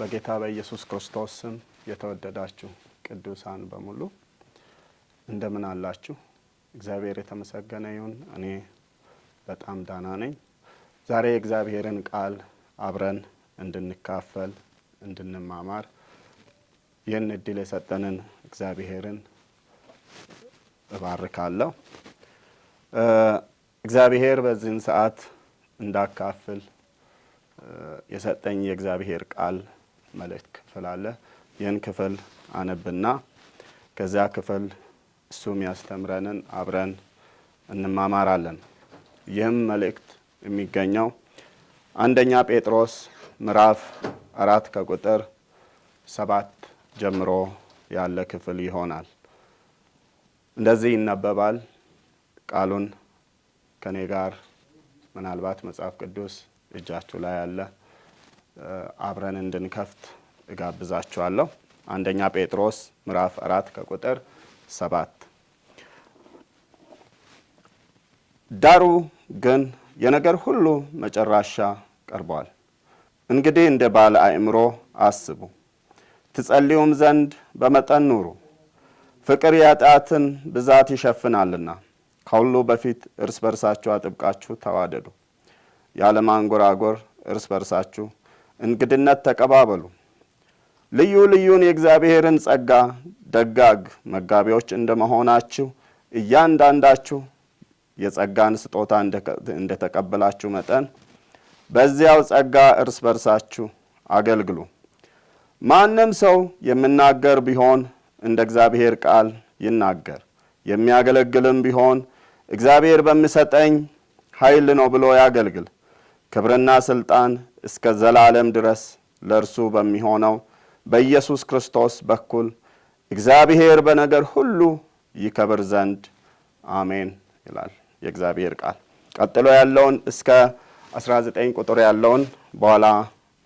በጌታ በኢየሱስ ክርስቶስ ስም የተወደዳችሁ ቅዱሳን በሙሉ እንደምን አላችሁ? እግዚአብሔር የተመሰገነ ይሁን። እኔ በጣም ደህና ነኝ። ዛሬ የእግዚአብሔርን ቃል አብረን እንድንካፈል፣ እንድንማማር ይህን እድል የሰጠንን እግዚአብሔርን እባርካለሁ። እግዚአብሔር በዚህን ሰዓት እንዳካፍል የሰጠኝ የእግዚአብሔር ቃል መልእክት ክፍል አለ። ይህን ክፍል አነብና ከዚያ ክፍል እሱ የሚያስተምረንን አብረን እንማማራለን። ይህም መልእክት የሚገኘው 1ኛ ጴጥሮስ ምዕራፍ 4 ከቁጥር 7 ጀምሮ ያለ ክፍል ይሆናል። እንደዚህ ይነበባል። ቃሉን ከኔ ጋር ምናልባት መጽሐፍ ቅዱስ እጃችሁ ላይ ያለ አብረን እንድንከፍት እጋብዛችኋለሁ። 1ኛ ጴጥሮስ ምዕራፍ 4 ከቁጥር 7። ዳሩ ግን የነገር ሁሉ መጨረሻ ቀርቧል። እንግዲህ እንደ ባለ አእምሮ አስቡ፣ ትጸልዩም ዘንድ በመጠን ኑሩ። ፍቅር የኃጢአትን ብዛት ይሸፍናልና ከሁሉ በፊት እርስ በርሳችሁ አጥብቃችሁ ተዋደዱ። ያለ ማንጎራጎር እርስ በርሳችሁ እንግድነት ተቀባበሉ። ልዩ ልዩን የእግዚአብሔርን ጸጋ ደጋግ መጋቢዎች እንደመሆናችሁ እያንዳንዳችሁ የጸጋን ስጦታ እንደተቀበላችሁ መጠን በዚያው ጸጋ እርስ በርሳችሁ አገልግሉ። ማንም ሰው የሚናገር ቢሆን እንደ እግዚአብሔር ቃል ይናገር፣ የሚያገለግልም ቢሆን እግዚአብሔር በሚሰጠኝ ኃይል ነው ብሎ ያገልግል። ክብርና ስልጣን እስከ ዘላለም ድረስ ለእርሱ በሚሆነው በኢየሱስ ክርስቶስ በኩል እግዚአብሔር በነገር ሁሉ ይከብር ዘንድ አሜን ይላል የእግዚአብሔር ቃል። ቀጥሎ ያለውን እስከ 19 ቁጥር ያለውን በኋላ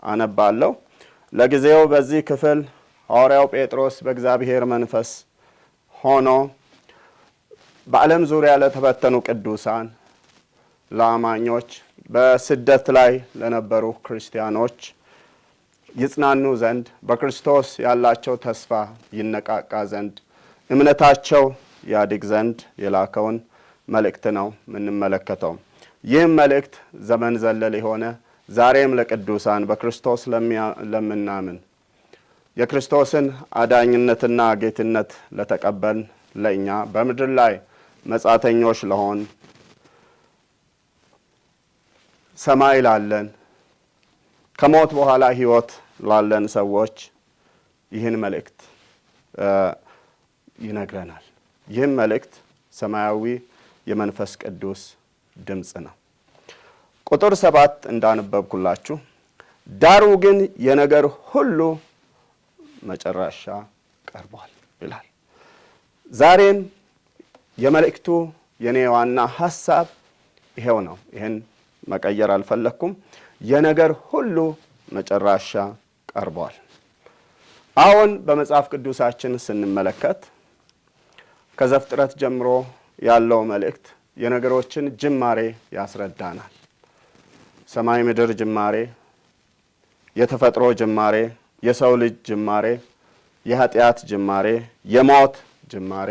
አነባለሁ። ለጊዜው በዚህ ክፍል ሐዋርያው ጴጥሮስ በእግዚአብሔር መንፈስ ሆኖ በዓለም ዙሪያ ለተበተኑ ቅዱሳን፣ ለአማኞች፣ በስደት ላይ ለነበሩ ክርስቲያኖች ይጽናኑ ዘንድ፣ በክርስቶስ ያላቸው ተስፋ ይነቃቃ ዘንድ፣ እምነታቸው ያድግ ዘንድ የላከውን መልእክት ነው የምንመለከተው። ይህም መልእክት ዘመን ዘለል የሆነ ዛሬም ለቅዱሳን በክርስቶስ ለምናምን፣ የክርስቶስን አዳኝነትና ጌትነት ለተቀበልን ለእኛ፣ በምድር ላይ መጻተኞች ለሆን፣ ሰማይ ላለን፣ ከሞት በኋላ ሕይወት ላለን ሰዎች ይህን መልእክት ይነግረናል። ይህም መልእክት ሰማያዊ የመንፈስ ቅዱስ ድምጽ ነው። ቁጥር 7 እንዳነበብኩላችሁ ዳሩ ግን የነገር ሁሉ መጨረሻ ቀርቧል ይላል። ዛሬም የመልእክቱ የኔ ዋና ሐሳብ ይሄው ነው። ይሄን መቀየር አልፈለኩም። የነገር ሁሉ መጨረሻ ቀርቧል። አሁን በመጽሐፍ ቅዱሳችን ስንመለከት ከዘፍጥረት ጀምሮ ያለው መልእክት የነገሮችን ጅማሬ ያስረዳናል። ሰማይ ምድር ጅማሬ፣ የተፈጥሮ ጅማሬ፣ የሰው ልጅ ጅማሬ፣ የኃጢአት ጅማሬ፣ የሞት ጅማሬ፣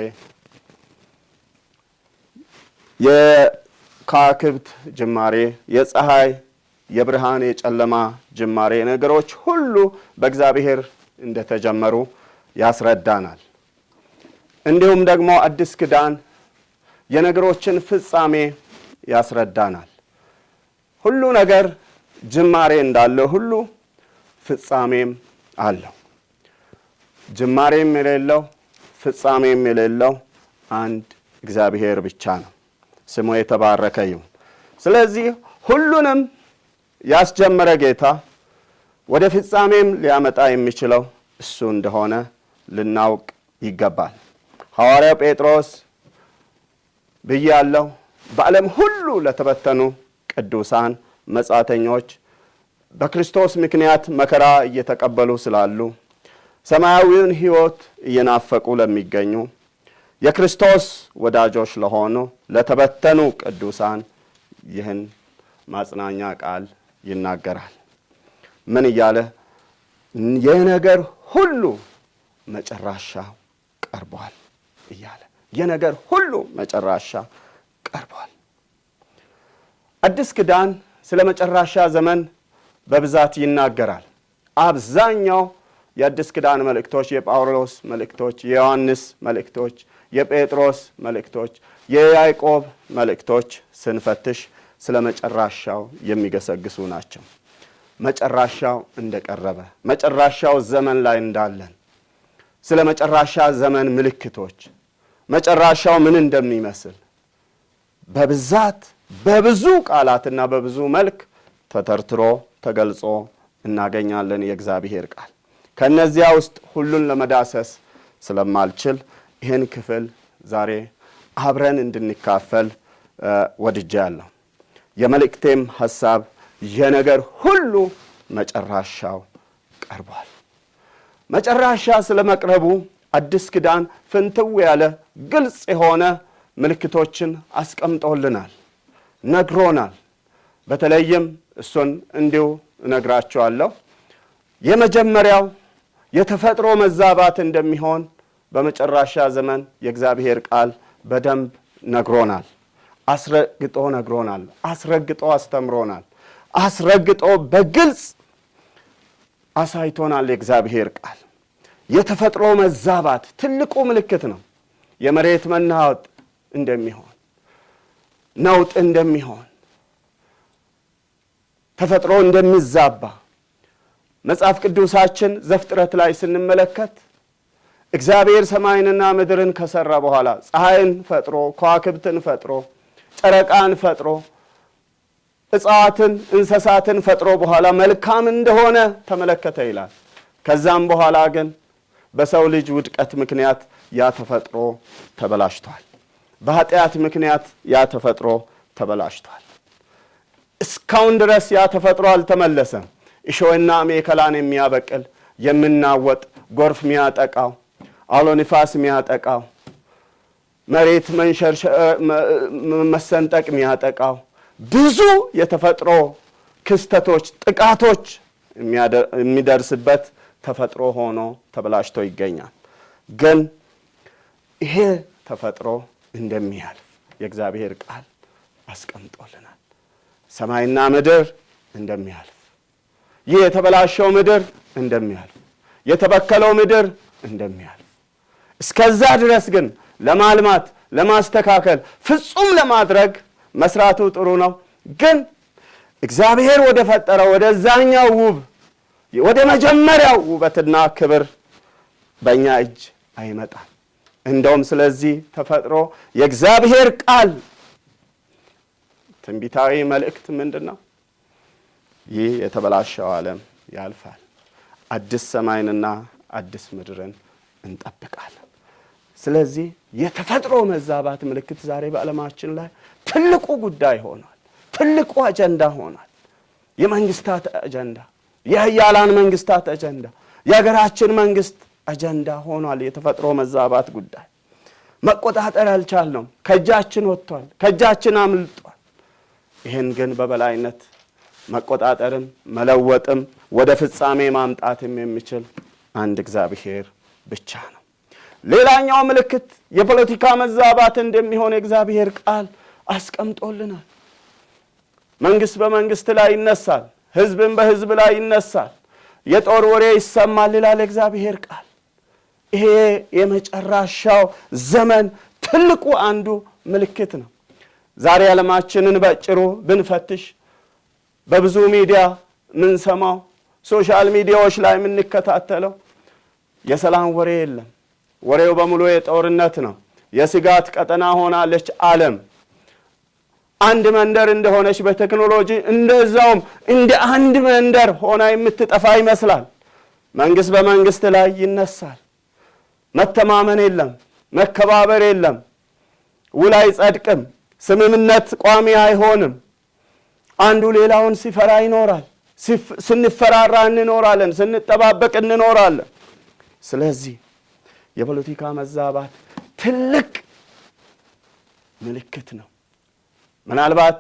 የከዋክብት ጅማሬ፣ የፀሐይ የብርሃን የጨለማ ጅማሬ፣ ነገሮች ሁሉ በእግዚአብሔር እንደተጀመሩ ያስረዳናል። እንዲሁም ደግሞ አዲስ ኪዳን የነገሮችን ፍጻሜ ያስረዳናል። ሁሉ ነገር ጅማሬ እንዳለው ሁሉ ፍጻሜም አለው። ጅማሬም የሌለው ፍጻሜም የሌለው አንድ እግዚአብሔር ብቻ ነው። ስሙ የተባረከ ይሁን። ስለዚህ ሁሉንም ያስጀመረ ጌታ ወደ ፍጻሜም ሊያመጣ የሚችለው እሱ እንደሆነ ልናውቅ ይገባል። ሐዋርያው ጴጥሮስ ብያለሁ፣ በዓለም ሁሉ ለተበተኑ ቅዱሳን መጻተኞች፣ በክርስቶስ ምክንያት መከራ እየተቀበሉ ስላሉ፣ ሰማያዊውን ሕይወት እየናፈቁ ለሚገኙ፣ የክርስቶስ ወዳጆች ለሆኑ ለተበተኑ ቅዱሳን ይህን ማጽናኛ ቃል ይናገራል። ምን እያለ? የነገር ሁሉ መጨረሻ ቀርቧል እያለ፣ የነገር ሁሉ መጨረሻ ቀርቧል። አዲስ ኪዳን ስለ መጨረሻ ዘመን በብዛት ይናገራል። አብዛኛው የአዲስ ኪዳን መልእክቶች፣ የጳውሎስ መልእክቶች፣ የዮሐንስ መልእክቶች፣ የጴጥሮስ መልእክቶች፣ የያዕቆብ መልእክቶች ስንፈትሽ ስለ መጨረሻው የሚገሰግሱ ናቸው። መጨረሻው እንደቀረበ፣ መጨረሻው ዘመን ላይ እንዳለን፣ ስለ መጨረሻ ዘመን ምልክቶች፣ መጨረሻው ምን እንደሚመስል በብዛት በብዙ ቃላትና በብዙ መልክ ተተርትሮ ተገልጾ እናገኛለን የእግዚአብሔር ቃል። ከነዚያ ውስጥ ሁሉን ለመዳሰስ ስለማልችል ይህን ክፍል ዛሬ አብረን እንድንካፈል ወድጃለሁ። የመልእክቴም ሐሳብ የነገር ሁሉ መጨረሻው ቀርቧል። መጨረሻ ስለመቅረቡ አዲስ ኪዳን ፍንትው ያለ ግልጽ የሆነ ምልክቶችን አስቀምጦልናል፣ ነግሮናል። በተለይም እሱን እንዲሁ እነግራችኋለሁ። የመጀመሪያው የተፈጥሮ መዛባት እንደሚሆን በመጨረሻ ዘመን የእግዚአብሔር ቃል በደንብ ነግሮናል። አስረግጦ ነግሮናል። አስረግጦ አስተምሮናል። አስረግጦ በግልጽ አሳይቶናል። የእግዚአብሔር ቃል የተፈጥሮ መዛባት ትልቁ ምልክት ነው። የመሬት መናወጥ እንደሚሆን፣ ነውጥ እንደሚሆን፣ ተፈጥሮ እንደሚዛባ መጽሐፍ ቅዱሳችን ዘፍጥረት ላይ ስንመለከት እግዚአብሔር ሰማይንና ምድርን ከሰራ በኋላ ፀሐይን ፈጥሮ፣ ከዋክብትን ፈጥሮ፣ ጨረቃን ፈጥሮ፣ እጽዋትን እንስሳትን ፈጥሮ በኋላ መልካም እንደሆነ ተመለከተ ይላል። ከዛም በኋላ ግን በሰው ልጅ ውድቀት ምክንያት ያ ተፈጥሮ ተበላሽቷል። በኃጢአት ምክንያት ያ ተፈጥሮ ተበላሽቷል። እስካሁን ድረስ ያ ተፈጥሮ አልተመለሰም። እሾህና አሜከላን የሚያበቅል፣ የሚናወጥ፣ ጎርፍ የሚያጠቃው፣ አውሎ ንፋስ የሚያጠቃው፣ መሬት መሰንጠቅ የሚያጠቃው ብዙ የተፈጥሮ ክስተቶች፣ ጥቃቶች የሚደርስበት ተፈጥሮ ሆኖ ተበላሽቶ ይገኛል። ግን ይሄ ተፈጥሮ እንደሚያልፍ የእግዚአብሔር ቃል አስቀምጦልናል። ሰማይና ምድር እንደሚያልፍ፣ ይህ የተበላሸው ምድር እንደሚያልፍ፣ የተበከለው ምድር እንደሚያልፍ፣ እስከዛ ድረስ ግን ለማልማት፣ ለማስተካከል፣ ፍጹም ለማድረግ መስራቱ ጥሩ ነው። ግን እግዚአብሔር ወደ ፈጠረው ወደዛኛው ውብ፣ ወደ መጀመሪያው ውበትና ክብር በእኛ እጅ አይመጣም። እንደውም ስለዚህ ተፈጥሮ የእግዚአብሔር ቃል ትንቢታዊ መልእክት ምንድን ነው? ይህ የተበላሸው ዓለም ያልፋል። አዲስ ሰማይንና አዲስ ምድርን እንጠብቃለን። ስለዚህ የተፈጥሮ መዛባት ምልክት ዛሬ በዓለማችን ላይ ትልቁ ጉዳይ ሆኗል። ትልቁ አጀንዳ ሆኗል። የመንግስታት አጀንዳ፣ የኃያላን መንግስታት አጀንዳ፣ የሀገራችን መንግስት አጀንዳ ሆኗል። የተፈጥሮ መዛባት ጉዳይ መቆጣጠር አልቻልነውም። ከእጃችን ወጥቷል። ከእጃችን አምልጧል። ይህን ግን በበላይነት መቆጣጠርም መለወጥም ወደ ፍጻሜ ማምጣትም የሚችል አንድ እግዚአብሔር ብቻ ነው። ሌላኛው ምልክት የፖለቲካ መዛባት እንደሚሆን የእግዚአብሔር ቃል አስቀምጦልናል። መንግስት በመንግስት ላይ ይነሳል፣ ህዝብም በህዝብ ላይ ይነሳል፣ የጦር ወሬ ይሰማል ይላል የእግዚአብሔር ቃል። ይሄ የመጨረሻው ዘመን ትልቁ አንዱ ምልክት ነው። ዛሬ ዓለማችንን በአጭሩ ብንፈትሽ በብዙ ሚዲያ የምንሰማው፣ social media ዎች ላይ የምንከታተለው የሰላም ወሬ የለም። ወሬው በሙሉ የጦርነት ነው። የስጋት ቀጠና ሆናለች ዓለም። አንድ መንደር እንደሆነች በቴክኖሎጂ እንደዛውም እንደ አንድ መንደር ሆና የምትጠፋ ይመስላል። መንግስት በመንግስት ላይ ይነሳል። መተማመን የለም፣ መከባበር የለም፣ ውል አይጸድቅም፣ ስምምነት ቋሚ አይሆንም። አንዱ ሌላውን ሲፈራ ይኖራል። ስንፈራራ እንኖራለን፣ ስንጠባበቅ እንኖራለን። ስለዚህ የፖለቲካ መዛባት ትልቅ ምልክት ነው። ምናልባት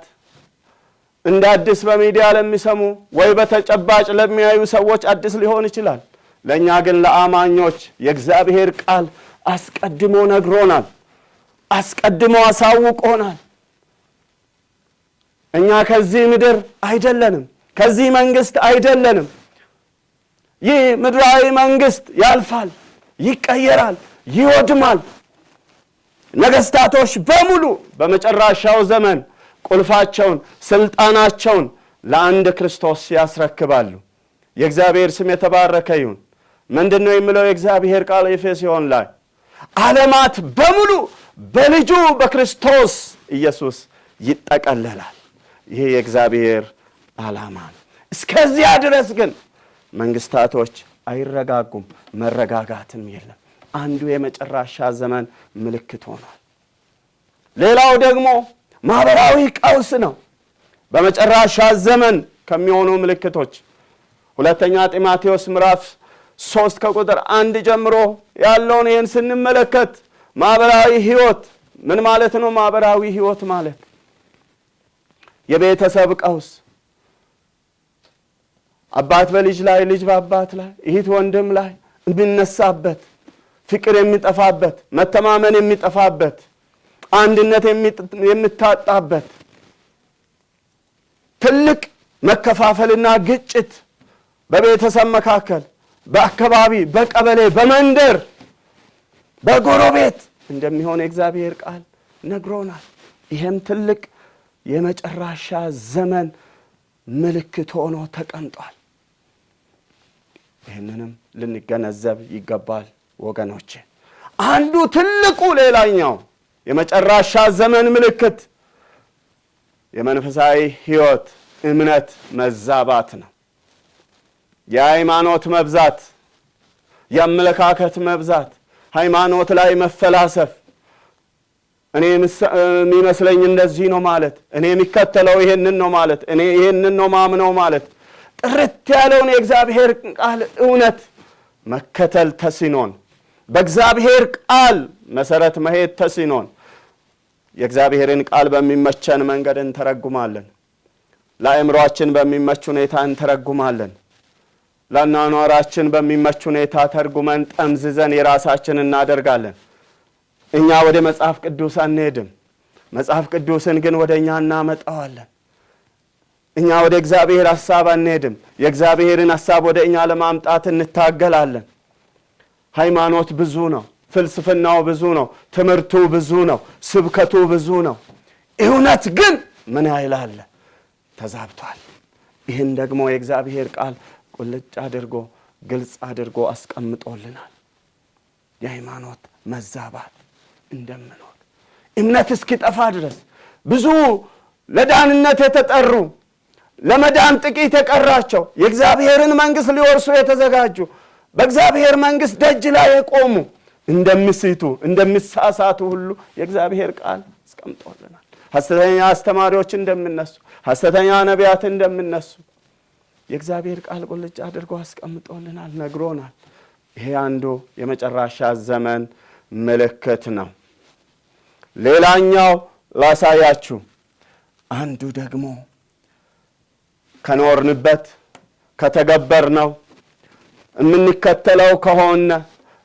እንደ አዲስ በሚዲያ ለሚሰሙ ወይ በተጨባጭ ለሚያዩ ሰዎች አዲስ ሊሆን ይችላል። ለእኛ ግን ለአማኞች የእግዚአብሔር ቃል አስቀድሞ ነግሮናል፣ አስቀድሞ አሳውቆናል። እኛ ከዚህ ምድር አይደለንም፣ ከዚህ መንግስት አይደለንም። ይህ ምድራዊ መንግስት ያልፋል፣ ይቀየራል፣ ይወድማል። ነገስታቶች በሙሉ በመጨረሻው ዘመን ቁልፋቸውን፣ ስልጣናቸውን ለአንድ ክርስቶስ ያስረክባሉ። የእግዚአብሔር ስም የተባረከ ይሁን። ምንድነው የሚለው የእግዚአብሔር ቃል ኤፌሶን ላይ? ዓለማት በሙሉ በልጁ በክርስቶስ ኢየሱስ ይጠቀለላል። ይሄ የእግዚአብሔር ዓላማ ነው። እስከዚያ ድረስ ግን መንግስታቶች አይረጋጉም፣ መረጋጋትም የለም። አንዱ የመጨረሻ ዘመን ምልክት ሆኗል። ሌላው ደግሞ ማህበራዊ ቀውስ ነው። በመጨረሻ ዘመን ከሚሆኑ ምልክቶች ሁለተኛ ጢሞቴዎስ ምዕራፍ 3 ከቁጥር 1 ጀምሮ ያለውን ይሄን ስንመለከት ማህበራዊ ህይወት ምን ማለት ነው? ማህበራዊ ህይወት ማለት የቤተሰብ ቀውስ፣ አባት በልጅ ላይ፣ ልጅ በአባት ላይ፣ እህት ወንድም ላይ የሚነሳበት፣ ፍቅር የሚጠፋበት፣ መተማመን የሚጠፋበት፣ አንድነት የሚታጣበት፣ ትልቅ መከፋፈልና ግጭት በቤተሰብ መካከል፣ በአካባቢ፣ በቀበሌ፣ በመንደር፣ በጎረቤት እንደሚሆን የእግዚአብሔር ቃል ነግሮናል። ይሄም ትልቅ የመጨረሻ ዘመን ምልክት ሆኖ ተቀምጧል። ይህንንም ልንገነዘብ ይገባል ወገኖቼ። አንዱ ትልቁ ሌላኛው የመጨረሻ ዘመን ምልክት የመንፈሳዊ ህይወት እምነት መዛባት ነው። የሃይማኖት መብዛት፣ የአመለካከት መብዛት፣ ሃይማኖት ላይ መፈላሰፍ፣ እኔ የሚመስለኝ እንደዚህ ነው ማለት፣ እኔ የሚከተለው ይሄንን ነው ማለት፣ እኔ ይሄንን ነው ማምነው ማለት፣ ጥርት ያለውን የእግዚአብሔር ቃል እውነት መከተል ተስኖን፣ በእግዚአብሔር ቃል መሰረት መሄድ ተስኖን፣ የእግዚአብሔርን ቃል በሚመቸን መንገድ እንተረጉማለን። ለአእምሮአችን በሚመች ሁኔታ እንተረጉማለን። ለአኗኗራችን በሚመች ሁኔታ ተርጉመን ጠምዝዘን የራሳችን እናደርጋለን። እኛ ወደ መጽሐፍ ቅዱስ አንሄድም። መጽሐፍ ቅዱስን ግን ወደ እኛ እናመጣዋለን። እኛ ወደ እግዚአብሔር ሐሳብ አንሄድም። የእግዚአብሔርን ሐሳብ ወደ እኛ ለማምጣት እንታገላለን። ሃይማኖት ብዙ ነው። ፍልስፍናው ብዙ ነው። ትምህርቱ ብዙ ነው። ስብከቱ ብዙ ነው። እውነት ግን ምን ያህል አለ? ተዛብቷል። ይህን ደግሞ የእግዚአብሔር ቃል ቁልጭ አድርጎ ግልጽ አድርጎ አስቀምጦልናል። የሃይማኖት መዛባት እንደምኖር እምነት እስኪጠፋ ድረስ ብዙ ለዳንነት የተጠሩ ለመዳን ጥቂት የቀራቸው የእግዚአብሔርን መንግስት ሊወርሱ የተዘጋጁ በእግዚአብሔር መንግስት ደጅ ላይ የቆሙ እንደሚስቱ እንደሚሳሳቱ ሁሉ የእግዚአብሔር ቃል አስቀምጦልናል። ሐሰተኛ አስተማሪዎች እንደሚነሱ፣ ሐሰተኛ ነቢያት እንደሚነሱ የእግዚአብሔር ቃል ቁልጭ አድርጎ አስቀምጦልናል፣ ነግሮናል። ይሄ አንዱ የመጨረሻ ዘመን ምልክት ነው። ሌላኛው ላሳያችሁ፣ አንዱ ደግሞ ከኖርንበት ከተገበርነው የምንከተለው ከሆነ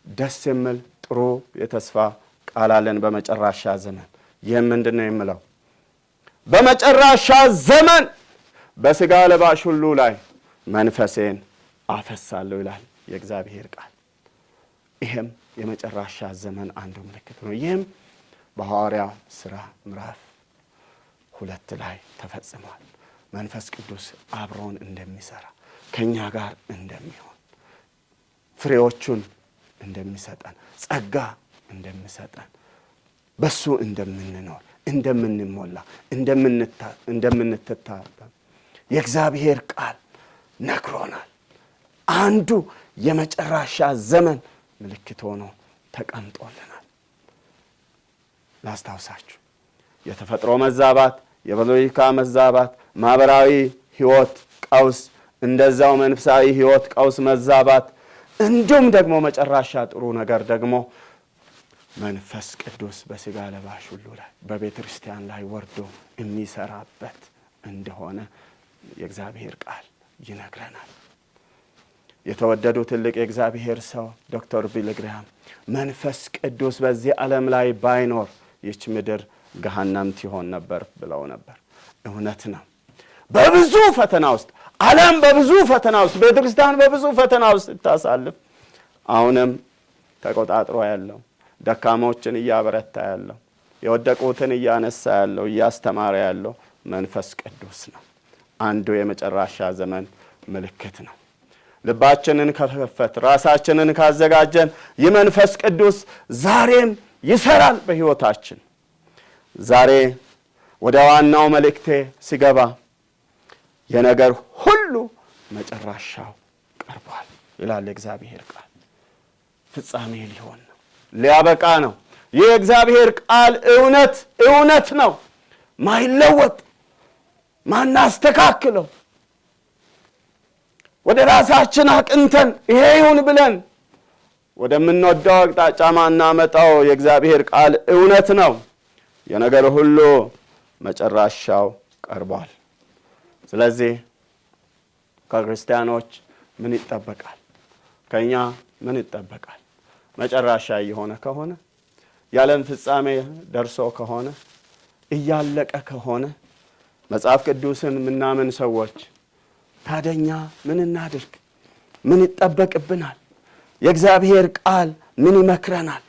ደስ የሚል ጥሩ የተስፋ ቃል አለን በመጨረሻ ዘመን። ይህ ምንድነው የሚለው? በመጨረሻ ዘመን በሥጋ ለባሽ ሁሉ ላይ መንፈሴን አፈሳለሁ ይላል የእግዚአብሔር ቃል። ይሄም የመጨረሻ ዘመን አንዱ ምልክት ነው። ይህም በሐዋርያ ሥራ ምዕራፍ 2 ላይ ተፈጽሟል። መንፈስ ቅዱስ አብሮን እንደሚሰራ፣ ከኛ ጋር እንደሚሆን፣ ፍሬዎቹን እንደሚሰጠን፣ ጸጋ እንደሚሰጠን፣ በሱ እንደምንኖር፣ እንደምንሞላ፣ እንደምንተታተም የእግዚአብሔር ቃል ነግሮናል። አንዱ የመጨረሻ ዘመን ምልክት ሆኖ ተቀምጦልናል። ላስታውሳችሁ፣ የተፈጥሮ መዛባት፣ የፖለቲካ መዛባት፣ ማህበራዊ ህይወት ቀውስ፣ እንደዛው መንፈሳዊ ህይወት ቀውስ መዛባት፣ እንዲሁም ደግሞ መጨረሻ ጥሩ ነገር ደግሞ መንፈስ ቅዱስ በሥጋ ለባሽ ሁሉ ላይ በቤተክርስቲያን ላይ ወርዶ የሚሰራበት እንደሆነ የእግዚአብሔር ቃል ይነግረናል። የተወደዱ ትልቅ የእግዚአብሔር ሰው ዶክተር ቢሊ ግርሃም መንፈስ ቅዱስ በዚህ ዓለም ላይ ባይኖር ይህች ምድር ገሃነም ትሆን ነበር ብለው ነበር። እውነት ነው። በብዙ ፈተና ውስጥ ዓለም በብዙ ፈተና ውስጥ ቤተክርስቲያን በብዙ ፈተና ውስጥ ስታሳልፍ አሁንም ተቆጣጥሮ ያለው ደካሞችን እያበረታ ያለው የወደቁትን እያነሳ ያለው እያስተማረ ያለው መንፈስ ቅዱስ ነው። አንዱ የመጨረሻ ዘመን ምልክት ነው። ልባችንን ከከፈት ራሳችንን ካዘጋጀን የመንፈስ ቅዱስ ዛሬም ይሰራል በሕይወታችን። ዛሬ ወደ ዋናው መልእክቴ ሲገባ የነገር ሁሉ መጨረሻው ቀርቧል ይላል የእግዚአብሔር ቃል። ፍጻሜ ሊሆን ነው፣ ሊያበቃ ነው። የእግዚአብሔር ቃል እውነት እውነት ነው፣ ማይለወጥ ማናስተካክለው ወደ ራሳችን አቅንተን ይሄ ይሁን ብለን ወደምንወደው አቅጣጫ ማናመጣው የእግዚአብሔር ቃል እውነት ነው። የነገር ሁሉ መጨረሻው ቀርቧል። ስለዚህ ከክርስቲያኖች ምን ይጠበቃል? ከኛ ምን ይጠበቃል? መጨረሻ እየሆነ ከሆነ የዓለም ፍጻሜ ደርሶ ከሆነ እያለቀ ከሆነ መጽሐፍ ቅዱስን ምናምን ሰዎች ታደኛ ምን እናድርግ? ምን ይጠበቅብናል? የእግዚአብሔር ቃል ምን ይመክረናል?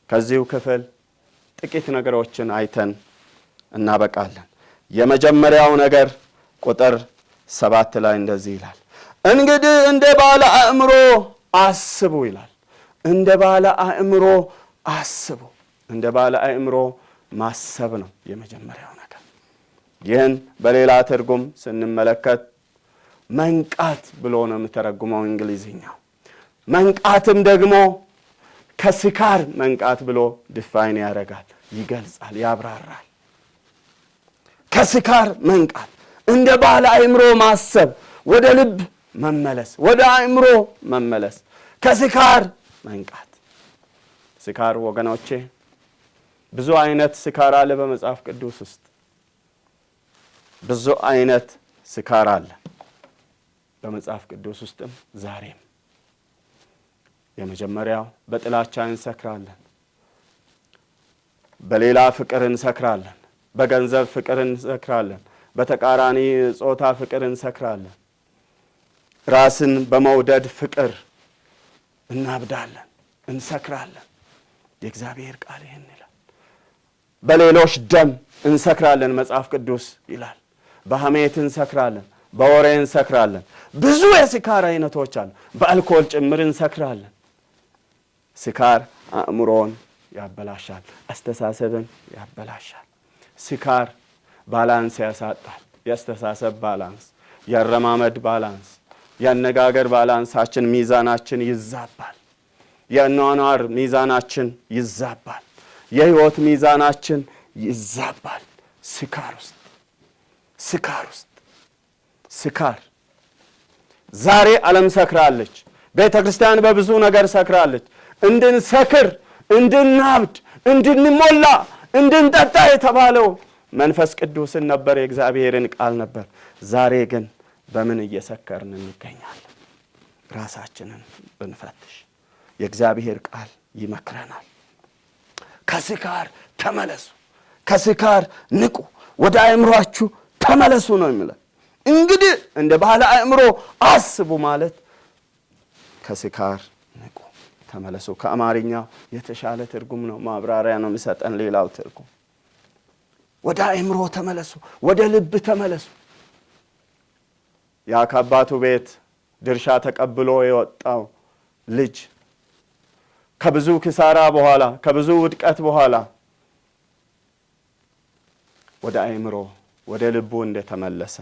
ከዚሁ ክፍል ጥቂት ነገሮችን አይተን እናበቃለን። የመጀመሪያው ነገር ቁጥር 7 ላይ እንደዚህ ይላል፣ እንግዲህ እንደ ባለ አእምሮ አስቡ ይላል። እንደ ባለ አእምሮ አስቡ። እንደ ባለ አእምሮ ማሰብ ነው የመጀመሪያው ነገር። ይህን በሌላ ትርጉም ስንመለከት መንቃት ብሎ ነው የሚተረጉመው እንግሊዝኛው። መንቃትም ደግሞ ከስካር መንቃት ብሎ define ያደርጋል፣ ይገልጻል፣ ያብራራል። ከስካር መንቃት፣ እንደ ባለ አእምሮ ማሰብ፣ ወደ ልብ መመለስ፣ ወደ አእምሮ መመለስ፣ ከስካር መንቃት። ስካር ወገኖቼ ብዙ አይነት ስካር አለ በመጽሐፍ ቅዱስ ውስጥ። ብዙ አይነት ስካር አለ በመጽሐፍ ቅዱስ ውስጥም ዛሬም። የመጀመሪያው በጥላቻ እንሰክራለን፣ በሌላ ፍቅር እንሰክራለን፣ በገንዘብ ፍቅር እንሰክራለን፣ በተቃራኒ ጾታ ፍቅር እንሰክራለን፣ ራስን በመውደድ ፍቅር እናብዳለን፣ እንሰክራለን። የእግዚአብሔር ቃል ይህን ይላል። በሌሎች ደም እንሰክራለን መጽሐፍ ቅዱስ ይላል። በሐሜት እንሰክራለን፣ በወሬ እንሰክራለን። ብዙ የስካር አይነቶች አሉ። በአልኮል ጭምር እንሰክራለን። ስካር አእምሮን ያበላሻል፣ አስተሳሰብን ያበላሻል። ስካር balance ያሳጣል። የአስተሳሰብ balance፣ የአረማመድ balance፣ የአነጋገር balance ኣችን ሚዛናችን ይዛባል። የአኗኗር ሚዛናችን ይዛባል። የህይወት ሚዛናችን ይዛባል። ስካር ውስጥ ስካር ውስጥ ስካር። ዛሬ ዓለም ሰክራለች። ቤተክርስቲያን በብዙ ነገር ሰክራለች። እንድንሰክር፣ እንድናብድ፣ እንድንሞላ፣ እንድንጠጣ የተባለው መንፈስ ቅዱስን ነበር፣ የእግዚአብሔርን ቃል ነበር። ዛሬ ግን በምን እየሰከርን እንገኛለን? ራሳችንን ብንፈትሽ የእግዚአብሔር ቃል ይመክረናል። ከስካር ተመለሱ፣ ከስካር ንቁ፣ ወደ አእምሯችሁ ተመለሱ ነው የሚለው። እንግዲህ እንደ ባለ አእምሮ አስቡ ማለት ከስካር ንቁ፣ ተመለሱ። ከአማርኛው የተሻለ ትርጉም ነው፣ ማብራሪያ ነው የሚሰጠን ሌላው ትርጉም። ወደ አእምሮ ተመለሱ፣ ወደ ልብ ተመለሱ። ያ ከአባቱ ቤት ድርሻ ተቀብሎ የወጣው ልጅ ከብዙ ኪሳራ በኋላ ከብዙ ውድቀት በኋላ ወደ አእምሮ ወደ ልቡ እንደተመለሰ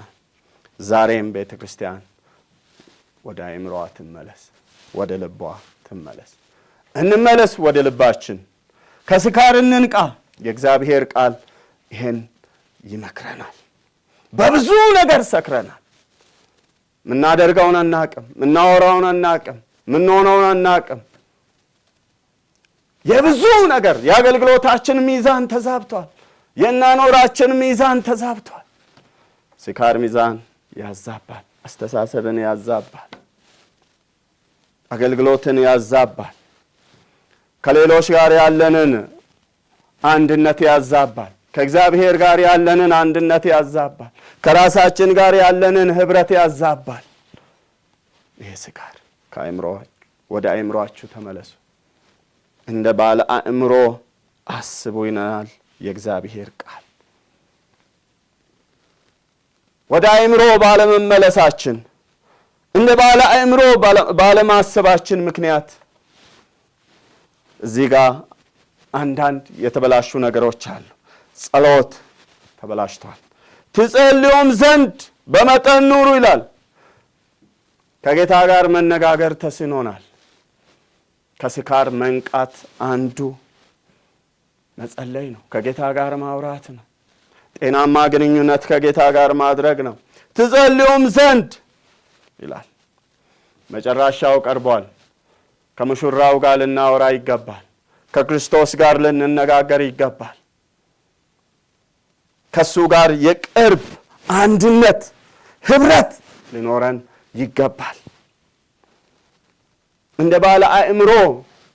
ዛሬም ቤተክርስቲያን ወደ አእምሮዋ ትመለስ፣ ወደ ልቧ ትመለስ። እንመለስ ወደ ልባችን፣ ከስካር እንንቃ። የእግዚአብሔር ቃል ይሄን ይመክረናል። በብዙ ነገር ሰክረናል። ምናደርገውን አናቅም፣ ምናወራውን አናቅም፣ ምንሆነውን አናቅም። የብዙ ነገር የአገልግሎታችን ሚዛን ተዛብቷል። የአኗኗራችን ሚዛን ተዛብቷል። ስካር ሚዛን ያዛባል፣ አስተሳሰብን ያዛባል፣ አገልግሎትን ያዛባል፣ ከሌሎች ጋር ያለንን አንድነት ያዛባል፣ ከእግዚአብሔር ጋር ያለንን አንድነት ያዛባል፣ ከራሳችን ጋር ያለንን ህብረት ያዛባል። ይሄ ስካር ወደ አእምሮአችሁ ተመለሱ፣ እንደ ባለ አእምሮ አስቡ ይለናል የእግዚአብሔር ቃል። ወደ አእምሮ ባለመመለሳችን፣ እንደ ባለ አእምሮ ባለማሰባችን ምክንያት እዚህ ጋር አንዳንድ የተበላሹ ነገሮች አሉ። ጸሎት ተበላሽቷል። ትጸልዩም ዘንድ በመጠን ኑሩ ይላል። ከጌታ ጋር መነጋገር ተስኖናል። ከስካር መንቃት አንዱ መጸለይ ነው። ከጌታ ጋር ማውራት ነው። ጤናማ ግንኙነት ከጌታ ጋር ማድረግ ነው። ትጸልዩም ዘንድ ይላል። መጨረሻው ቀርቧል። ከሙሽራው ጋር ልናወራ ይገባል። ከክርስቶስ ጋር ልንነጋገር ይገባል። ከሱ ጋር የቅርብ አንድነት ህብረት ሊኖረን ይገባል። እንደ ባለ አእምሮ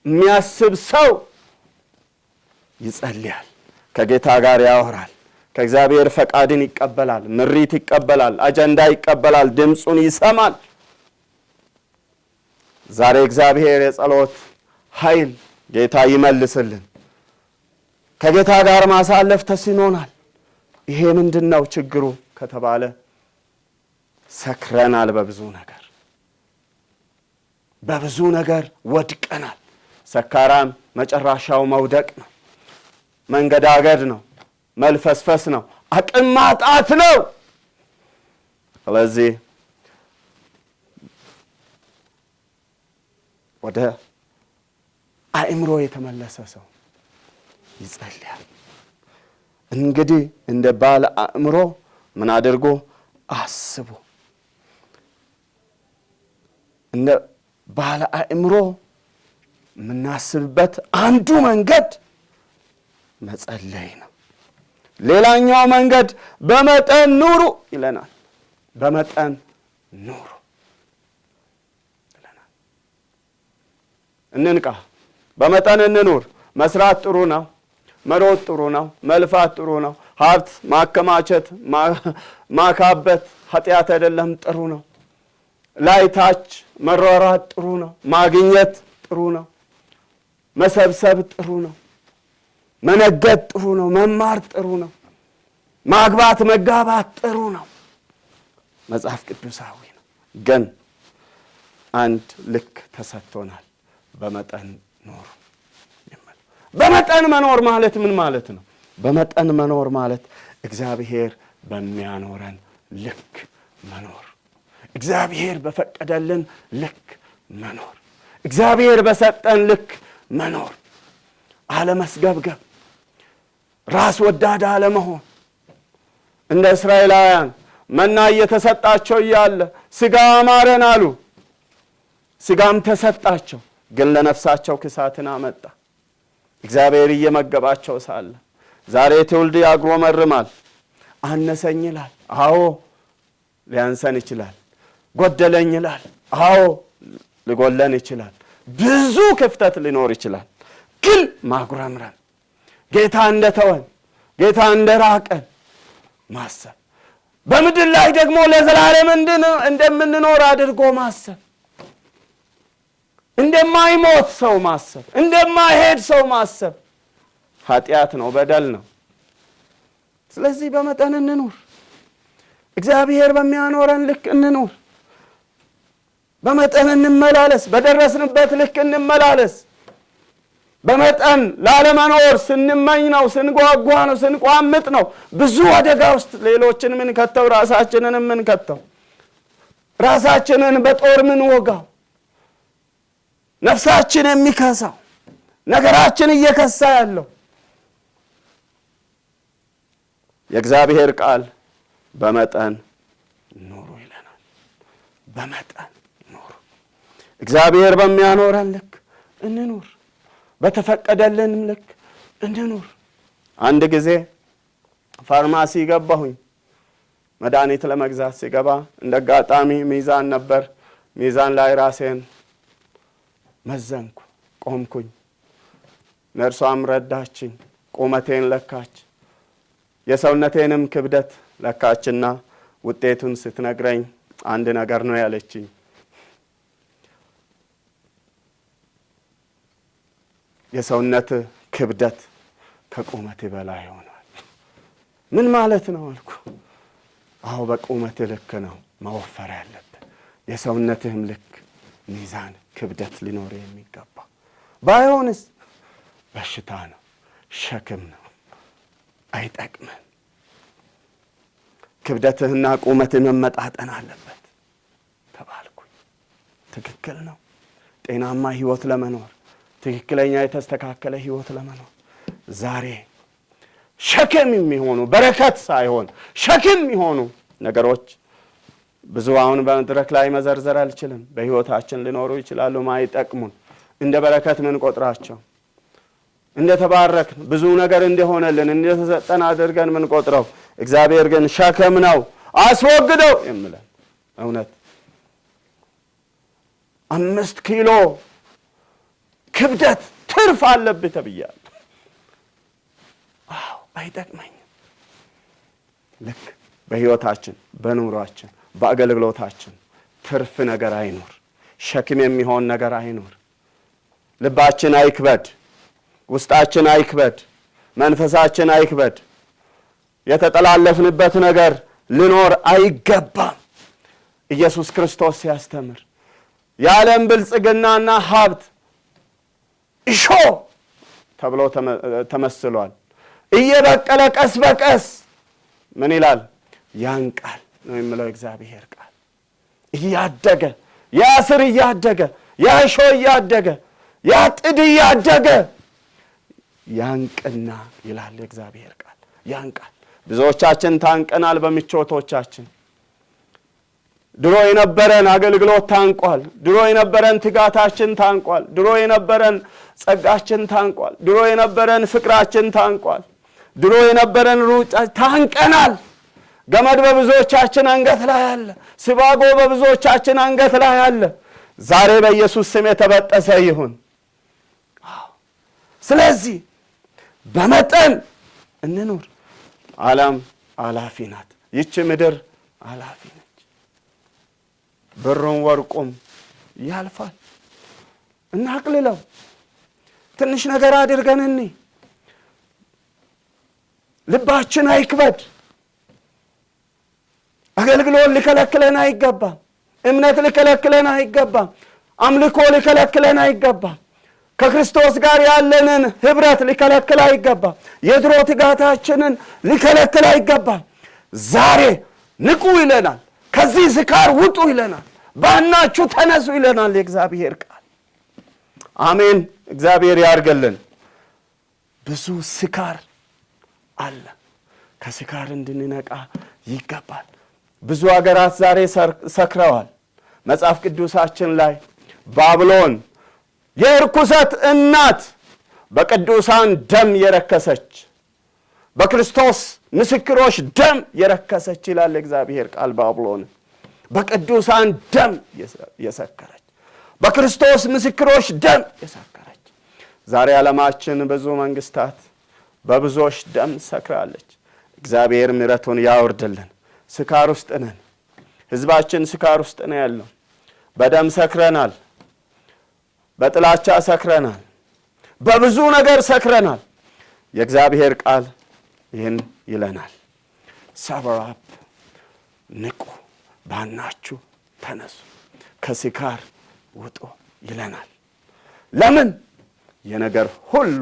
የሚያስብ ሰው ይጸልያል፣ ከጌታ ጋር ያወራል፣ ከእግዚአብሔር ፈቃድን ይቀበላል፣ ምሪት ይቀበላል፣ አጀንዳ ይቀበላል፣ ድምፁን ይሰማል። ዛሬ እግዚአብሔር የጸሎት ኃይል ጌታ ይመልስልን። ከጌታ ጋር ማሳለፍ ተስኖናል። ይሄ ምንድነው ችግሩ ከተባለ ሰክረናል፣ በብዙ ነገር በብዙ ነገር ወድቀናል። ሰካራም መጨረሻው መውደቅ ነው፣ መንገዳገድ ነው፣ መልፈስፈስ ነው፣ አቅም ማጣት ነው። ስለዚህ ወደ አእምሮ የተመለሰ ሰው ይጸልያል። እንግዲህ እንደ ባለ አእምሮ ምን አድርጎ አስቡ። እንደ ባለ አእምሮ የምናስብበት አንዱ መንገድ መጸለይ ነው። ሌላኛው መንገድ በመጠን ኑሩ ይለናል። በመጠን ኑሩ ይለናል። እንንቃ፣ በመጠን እንኑር። መስራት ጥሩ ነው፣ መሮጥ ጥሩ ነው፣ መልፋት ጥሩ ነው፣ ሀብት ማከማቸት ማካበት ኃጢአት አይደለም፣ ጥሩ ነው። ላይ ታች መሯሯጥ ጥሩ ነው፣ ማግኘት ጥሩ ነው፣ መሰብሰብ ጥሩ ነው፣ መነገድ ጥሩ ነው፣ መማር ጥሩ ነው፣ ማግባት መጋባት ጥሩ ነው። መጽሐፍ ቅዱሳዊ ነው። ግን አንድ ልክ ተሰጥቶናል፣ በመጠን ኑሩ። በመጠን መኖር ማለት ምን ማለት ነው? በመጠን መኖር ማለት እግዚአብሔር በሚያኖረን ልክ መኖር፣ እግዚአብሔር በፈቀደልን ልክ መኖር፣ እግዚአብሔር በሰጠን ልክ መኖር፣ አለመስገብገብ፣ ራስ ወዳድ አለመሆን። እንደ እስራኤላውያን መና እየተሰጣቸው እያለ ስጋ አማረን አሉ። ስጋም ተሰጣቸው፣ ግን ለነፍሳቸው ክሳትን አመጣ። እግዚአብሔር እየመገባቸው ሳለ ዛሬ ትውልድ ያጉረመርማል። አነሰኝ ይላል። አዎ ሊያንሰን ይችላል። ጎደለኝ ይላል። አዎ ሊጎለን ይችላል። ብዙ ክፍተት ሊኖር ይችላል። ግን ማጉረምረም፣ ጌታ እንደተወን፣ ጌታ እንደራቀን ማሰብ፣ በምድር ላይ ደግሞ ለዘላለም እንደምንኖር አድርጎ ማሰብ፣ እንደማይሞት ሰው ማሰብ፣ እንደማይሄድ ሰው ማሰብ ኃጢአት ነው፣ በደል ነው። ስለዚህ በመጠን እንኑር። እግዚአብሔር በሚያኖረን ልክ እንኑር። በመጠን እንመላለስ። በደረስንበት ልክ እንመላለስ። በመጠን ላለመኖር ስንመኝ ነው፣ ስንጓጓ ነው፣ ስንቋምጥ ነው ብዙ አደጋ ውስጥ ሌሎችን ምንከተው፣ ራሳችንን ምንከተው፣ ራሳችንን በጦር ምንወጋው፣ ነፍሳችን የሚከሳው፣ ነገራችን እየከሳ ያለው። የእግዚአብሔር ቃል በመጠን ኑሩ ይለናል። በመጠን ኑሩ። እግዚአብሔር በሚያኖረን ልክ እንኑር። በተፈቀደልንም ልክ እንኑር። አንድ ጊዜ ፋርማሲ ገባሁኝ። መድኃኒት ለመግዛት ሲገባ እንደ አጋጣሚ ሚዛን ነበር። ሚዛን ላይ ራሴን መዘንኩ፣ ቆምኩኝ። ነርሷም ረዳችኝ። ቁመቴን ለካች፣ የሰውነቴንም ክብደት ለካችና ውጤቱን ስትነግረኝ አንድ ነገር ነው ያለችኝ። የሰውነት ክብደት ከቁመቴ በላይ ሆኗል። ምን ማለት ነው አልኩ። አዎ በቁመት ልክ ነው መወፈር ያለብህ፣ የሰውነትህም ልክ ሚዛን ክብደት ሊኖር የሚገባ ባይሆንስ በሽታ ነው፣ ሸክም ነው፣ አይጠቅምም። ክብደትህና ቁመትህ መመጣጠን አለበት ተባልኩኝ። ትክክል ነው። ጤናማ ህይወት ለመኖር፣ ትክክለኛ የተስተካከለ ህይወት ለመኖር ዛሬ ሸክም የሚሆኑ፣ በረከት ሳይሆን ሸክም የሚሆኑ ነገሮች ብዙ አሁን በመድረክ ላይ መዘርዘር አልችልም። በህይወታችን ሊኖሩ ይችላሉ፣ ማይጠቅሙን፣ እንደ በረከት ምን ቆጥራቸው፣ እንደ ተባረክን፣ ብዙ ነገር እንደሆነልን፣ እንደተሰጠን አድርገን ምን ቆጥረው፣ እግዚአብሔር ግን ሸክም ነው አስወግደው የሚለን። እውነት 5 ኪሎ ክብደት ትርፍ አለብህ ተብያለሁ። አዎ አይጠቅመኝም። ልክ በህይወታችን፣ በኑሯችን፣ በአገልግሎታችን ትርፍ ነገር አይኖር፣ ሸክም የሚሆን ነገር አይኖር። ልባችን አይክበድ፣ ውስጣችን አይክበድ፣ መንፈሳችን አይክበድ። የተጠላለፍንበት ነገር ሊኖር አይገባም። ኢየሱስ ክርስቶስ ሲያስተምር የዓለም ብልጽግናና ሀብት እሾህ ተብሎ ተመስሏል። እየበቀለ ቀስ በቀስ ምን ይላል? ያንቃል ነው የሚለው እግዚአብሔር ቃል። እያደገ፣ ያ ስር እያደገ፣ ያ እሾህ እያደገ፣ ያ ጥድ እያደገ ያንቅና ይላል የእግዚአብሔር ቃል። ያንቃል። ብዙዎቻችን ታንቀናል በምቾቶቻችን። ድሮ የነበረን አገልግሎት ታንቋል። ድሮ የነበረን ትጋታችን ታንቋል። ድሮ የነበረን ጸጋችን ታንቋል። ድሮ የነበረን ፍቅራችን ታንቋል። ድሮ የነበረን ሩጫ ታንቀናል። ገመድ በብዙዎቻችን አንገት ላይ አለ። ሲባጎ በብዙዎቻችን አንገት ላይ አለ። ዛሬ በኢየሱስ ስም የተበጠሰ ይሁን። ስለዚህ በመጠን እንኑር። ዓለም አላፊ ናት። ይቺ ምድር አላፊ ነች። ብሩም ወርቁም ያልፋል። እናቅልለው። ትንሽ ነገር አድርገን እኒ ልባችን አይክበድ። አገልግሎት ሊከለክለን አይገባም። እምነት ሊከለክለን አይገባም። አምልኮ ሊከለክለን አይገባም። ከክርስቶስ ጋር ያለንን ህብረት ሊከለክል አይገባም። የድሮ ትጋታችንን ሊከለክል አይገባም። ዛሬ ንቁ ይለናል። ከዚህ ስካር ውጡ ይለናል። ባናችሁ ተነሱ ይለናል የእግዚአብሔር ቃል። አሜን። እግዚአብሔር ያርገልን። ብዙ ስካር አለ። ከስካር እንድንነቃ ይገባል። ብዙ ሀገራት ዛሬ ሰክረዋል። መጽሐፍ ቅዱሳችን ላይ ባብሎን የርኩሰት እናት፣ በቅዱሳን ደም የረከሰች፣ በክርስቶስ ምስክሮች ደም የረከሰች ይላል የእግዚአብሔር ቃል። ባብሎን በቅዱሳን ደም የሰከረች፣ በክርስቶስ ምስክሮች ደም የሰከረች። ዛሬ ዓለማችን ብዙ መንግስታት በብዙዎች ደም ሰክራለች። እግዚአብሔር ምሕረቱን ያውርድልን። ስካር ውስጥ ነን። ህዝባችን ስካር ውስጥ ነው ያለው። በደም ሰክረናል። በጥላቻ ሰክረናል። በብዙ ነገር ሰክረናል። የእግዚአብሔር ቃል ይህን ይለናል። Sober up፣ ንቁ፣ ባናችሁ ተነሱ፣ ከስካር ውጡ ይለናል። ለምን? የነገር ሁሉ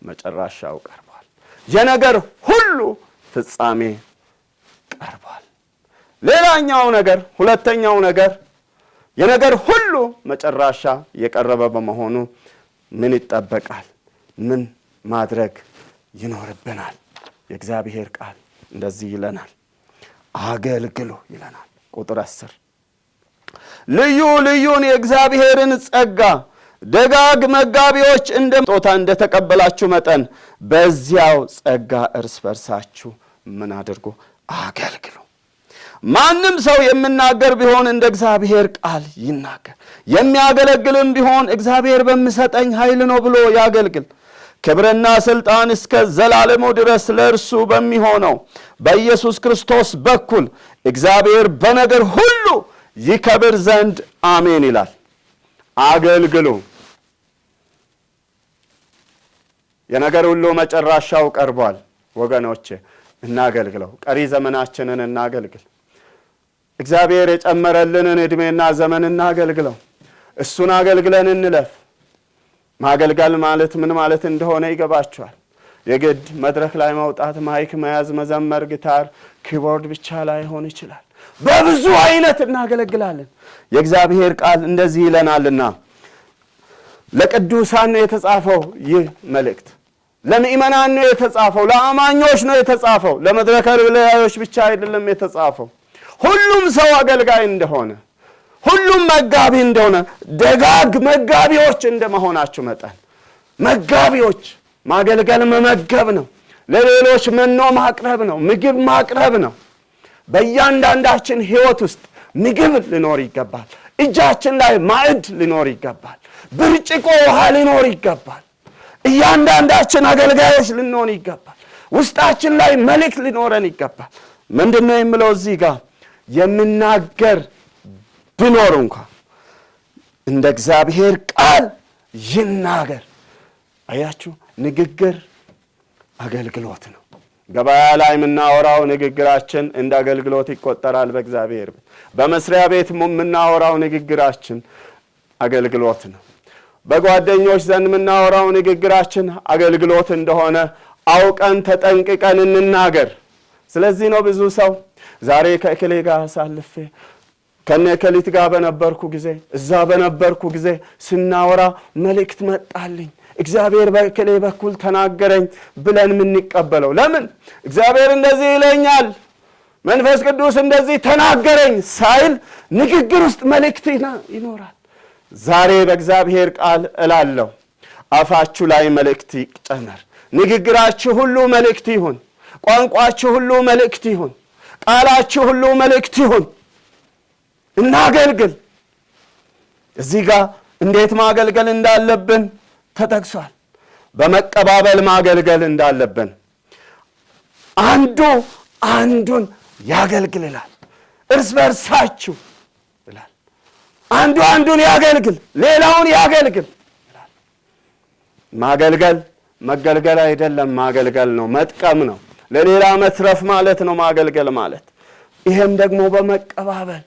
መጨረሻው ቀርቧል። የነገር ሁሉ ፍጻሜ ቀርቧል። ሌላኛው ነገር፣ ሁለተኛው ነገር፣ የነገር ሁሉ መጨረሻ የቀረበ በመሆኑ ምን ይጠበቃል? ምን ማድረግ ይኖርብናል? የእግዚአብሔር ቃል እንደዚህ ይለናል። አገልግሉ ይለናል። ቁጥር 10፣ ልዩ ልዩን የእግዚአብሔርን ጸጋ ደጋግ መጋቢዎች እንደ ስጦታ እንደተቀበላችሁ መጠን በዚያው ጸጋ እርስ በርሳችሁ ምን አድርጉ? አገልግሉ። ማንም ሰው የሚናገር ቢሆን እንደ እግዚአብሔር ቃል ይናገር፣ የሚያገለግልም ቢሆን እግዚአብሔር በሚሰጠኝ ኃይል ነው ብሎ ያገልግል። ክብርና ስልጣን እስከ ዘላለሙ ድረስ ለእርሱ በሚሆነው በኢየሱስ ክርስቶስ በኩል እግዚአብሔር በነገር ሁሉ ይከብር ዘንድ አሜን ይላል። አገልግሉ። የነገር ሁሉ መጨረሻው ቀርቧል ወገኖቼ፣ እናገልግለው። ቀሪ ዘመናችንን እናገልግል። እግዚአብሔር የጨመረልንን እድሜና ዘመን እናገልግለው። እሱን አገልግለን እንለፍ። ማገልገል ማለት ምን ማለት እንደሆነ ይገባችኋል። የግድ መድረክ ላይ መውጣት፣ mic መያዝ፣ መዘመር፣ ጊታር፣ keyboard ብቻ ላይሆን ይችላል። በብዙ አይነት እናገለግላለን። የእግዚአብሔር ቃል እንደዚህ ይለናልና ለቅዱሳን ነው የተጻፈው ይህ መልእክት፣ ለምእመናን ነው የተጻፈው፣ ለአማኞች ነው የተጻፈው፣ ለመድረክ አገልጋዮች ብቻ አይደለም የተጻፈው። ሁሉም ሰው አገልጋይ እንደሆነ፣ ሁሉም መጋቢ እንደሆነ፣ ደጋግ መጋቢዎች እንደመሆናችሁ መጠን መጋቢዎች ማገልገል መመገብ ነው። ለሌሎች መኖ ማቅረብ ነው። ምግብ ማቅረብ ነው። በእያንዳንዳችን ሕይወት ውስጥ ምግብ ሊኖር ይገባል። እጃችን ላይ ማዕድ ሊኖር ይገባል። ብርጭቆ ውሃ ሊኖር ይገባል። እያንዳንዳችን አገልጋዮች ልንሆን ይገባል። ውስጣችን ላይ መልእክት ሊኖረን ይገባል። ምንድነው የምለው እዚህ ጋር? የሚናገር ቢኖር እንኳን እንደ እግዚአብሔር ቃል ይናገር። አያችሁ፣ ንግግር አገልግሎት ነው። ገበያ ላይ የምናወራው ንግግራችን እንደ አገልግሎት ይቆጠራል በእግዚአብሔር ቤት። በመስሪያ ቤት የምናወራው ንግግራችን አገልግሎት ነው። በጓደኞች ዘንድ የምናወራው ንግግራችን አገልግሎት እንደሆነ አውቀን ተጠንቅቀን እንናገር። ስለዚህ ነው ብዙ ሰው ዛሬ ከእከሌ ጋር አሳልፌ ከነ እከሊት ጋር በነበርኩ ጊዜ፣ እዛ በነበርኩ ጊዜ ስናወራ መልእክት መጣልኝ፣ እግዚአብሔር በእከሌ በኩል ተናገረኝ ብለን የምንቀበለው ለምን? እግዚአብሔር እንደዚህ ይለኛል፣ መንፈስ ቅዱስ እንደዚህ ተናገረኝ ሳይል ንግግር ውስጥ መልእክት ይኖራል። ዛሬ በእግዚአብሔር ቃል እላለሁ፣ አፋችሁ ላይ መልእክት ይጨመር። ንግግራችሁ ሁሉ መልእክት ይሁን። ቋንቋችሁ ሁሉ መልእክት ይሁን። ቃላችሁ ሁሉ መልእክት ይሁን። እናገልግል። እዚህ ጋር እንዴት ማገልገል እንዳለብን ተጠቅሷል። በመቀባበል ማገልገል እንዳለብን፣ አንዱ አንዱን ያገልግል ይላል። እርስ በርሳችሁ ይላል። አንዱ አንዱን ያገልግል፣ ሌላውን ያገልግል ይላል። ማገልገል መገልገል አይደለም፣ ማገልገል ነው፣ መጥቀም ነው፣ ለሌላ መትረፍ ማለት ነው ማገልገል ማለት። ይሄም ደግሞ በመቀባበል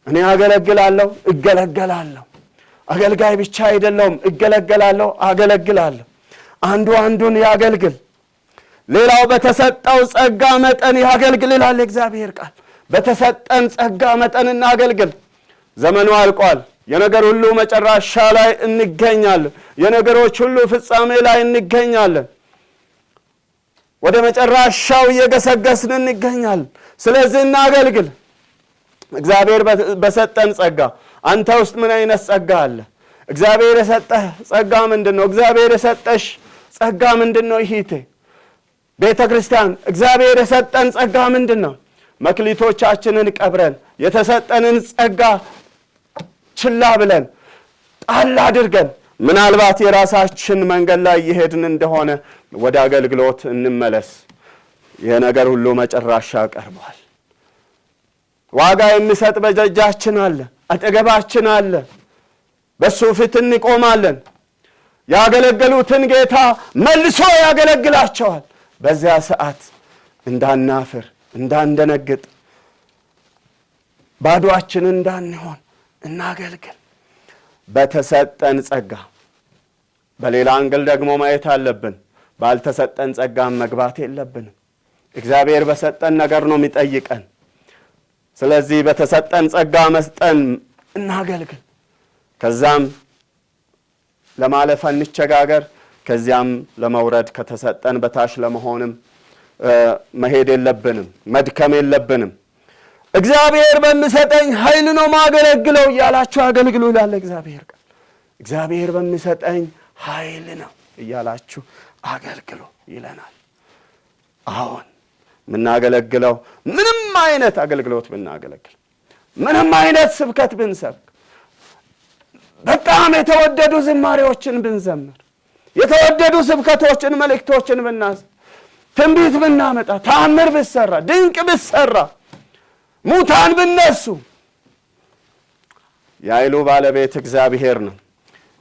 እኔ አገለግላለሁ፣ እገለገላለሁ። አገልጋይ ብቻ አይደለሁም፣ እገለገላለሁ፣ አገለግላለሁ። አንዱ አንዱን ያገልግል፣ ሌላው በተሰጠው ጸጋ መጠን ያገልግል ይላል የእግዚአብሔር ቃል። በተሰጠን ጸጋ መጠን እናገልግል። ዘመኑ አልቋል። የነገር ሁሉ መጨረሻ ላይ እንገኛለን። የነገሮች ሁሉ ፍጻሜ ላይ እንገኛለን። ወደ መጨረሻው እየገሰገስን እንገኛለን። ስለዚህ እናገልግል። እግዚአብሔር በሰጠን ጸጋ። አንተ ውስጥ ምን አይነት ጸጋ አለ? እግዚአብሔር የሰጠህ ጸጋ ምንድነው? እግዚአብሔር የሰጠሽ ጸጋ ምንድነው? ይሄቴ ቤተክርስቲያን እግዚአብሔር የሰጠን ጸጋ ምንድነው? መክሊቶቻችንን ቀብረን የተሰጠንን ጸጋ ችላ ብለን ጣል አድርገን ምናልባት የራሳችን መንገድ ላይ እየሄድን እንደሆነ ወደ አገልግሎት እንመለስ። የነገር ሁሉ መጨረሻ ቀርቧል። ዋጋ የሚሰጥ በእጃችን አለ፣ አጠገባችን አለ። በሱ ፊት እንቆማለን። ያገለገሉትን ጌታ መልሶ ያገለግላቸዋል። በዚያ ሰዓት እንዳናፍር፣ እንዳንደነግጥ፣ ባዶአችን እንዳንሆን እናገልግል በተሰጠን ጸጋ። በሌላ angle ደግሞ ማየት አለብን። ባልተሰጠን ጸጋ መግባት የለብንም። እግዚአብሔር በሰጠን ነገር ነው የሚጠይቀን። ስለዚህ በተሰጠን ጸጋ መስጠን እናገልግል። ከዛም ለማለፍ አንቸጋገር፣ ከዚያም ለመውረድ ከተሰጠን በታች ለመሆንም መሄድ የለብንም፣ መድከም የለብንም። እግዚአብሔር በሚሰጠኝ ኃይል ነው ማገለግለው እያላችሁ አገልግሉ ይላል እግዚአብሔር ቃል። እግዚአብሔር በሚሰጠኝ ኃይል ነው እያላችሁ አገልግሉ ይለናል። አሁን የምናገለግለው ምንም አይነት አገልግሎት ብናገለግል፣ ምንም አይነት ስብከት ብንሰብክ፣ በጣም የተወደዱ ዝማሬዎችን ብንዘምር፣ የተወደዱ ስብከቶችን መልእክቶችን ትንቢት ብናመጣ፣ ተአምር ብሰራ፣ ድንቅ ብሰራ፣ ሙታን ብነሱ፣ የኃይሉ ባለቤት እግዚአብሔር ነው።